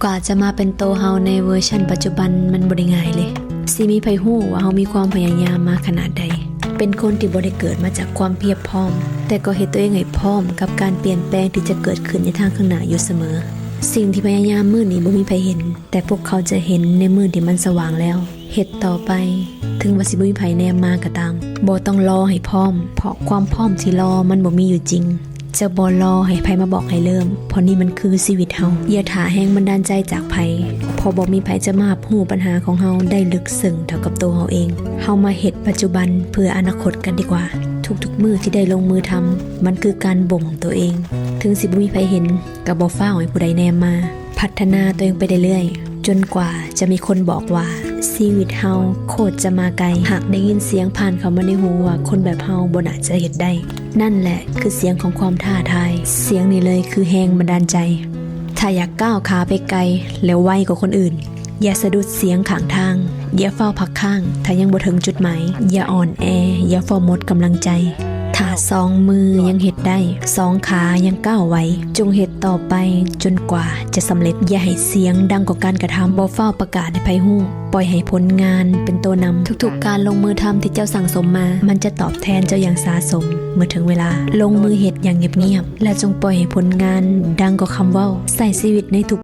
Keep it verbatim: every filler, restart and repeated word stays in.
กว่าจะมาเป็นโตเฮาในเวอร์ชันปัจจุบันมันบ่ได้ง่ายเลย สิมีไผฮู้ว่าเฮามีความพยายามมาขนาดใด เป็นคนที่บ่ได้เกิดมาจากความเพียบพร้อม แต่ก็เฮ็ดตัวเองให้พร้อมกับการเปลี่ยนแปลงที่จะเกิดขึ้นในทางข้างหน้าอยู่เสมอ สิ่งที่พยายามมื้อนี้บ่มีไผเห็น แต่พวกเขาจะเห็นในมื้อที่มันสว่างแล้ว เฮ็ดต่อไป ถึงว่าสิบ่มีไผแนมมาก็ตาม บ่ต้องรอให้พร้อม เพราะความพร้อมที่รอมันบ่มีอยู่จริง จะบ่รอให้ไผมาบอกให้เริ่ม เพราะนี่มันคือชีวิตเฮา อย่าถ่าแรงบันดาลใจจากไผ เพราะบ่มีไผจะมารับรู้ปัญหาของเฮาได้ลึกซึ้งเท่ากับตัวเฮาเอง เฮามาเฮ็ดปัจจุบันเพื่ออนาคตกันดีกว่า ทุกๆมื้อที่ได้ลงมือทำ มันคือการบ่มตัวเอง ถึงสิบ่มีไผเห็น ก็บ่ฟ้าวให้ผู้ใดแนมมา พัฒนาตัวเองไปเรื่อยๆ จนกว่าจะมีคนบอกว่า ชีวิตเฮาโคตรจะมาไกล หากได้ยินเสียงผ่านเข้ามาในหูว่าคนแบบเฮาบ่น่าจะเฮ็ดได้ นั่นแหละคือเสียงของความท้าทาย เสียงนี้เลยคือแรงบันดาลใจ ถ้าอยากก้าวขาไปไกล แล้วไวกว่าคนอื่น อย่าสะดุดเสียงข้างทาง อย่าฟ้าวพักค้าง ถ้ายังบ่ถึงจุดหมาย อย่าอ่อนแอ อย่าฟ้าวหมดกำลังใจ ถ้าสองมือยังเฮ็ดได้ สองขายังก้าวไหว จงเฮ็ดต่อไปจนกว่าจะสำเร็จ อย่าให้เสียงดังกว่าการกระทำ บ่ฟ้าวประกาศให้ไผฮู้ ปล่อยให้ผลงานเป็นตัวนำ ทุกๆการลงมือทำที่เจ้าสั่งสมมา มันจะตอบแทนเจ้าอย่างสาสม เมื่อถึงเวลา ลงมือเฮ็ดอย่างเงียบๆ และจงปล่อยให้ผลงานดังกว่าคำเว้า ใช้ชีวิตในทุก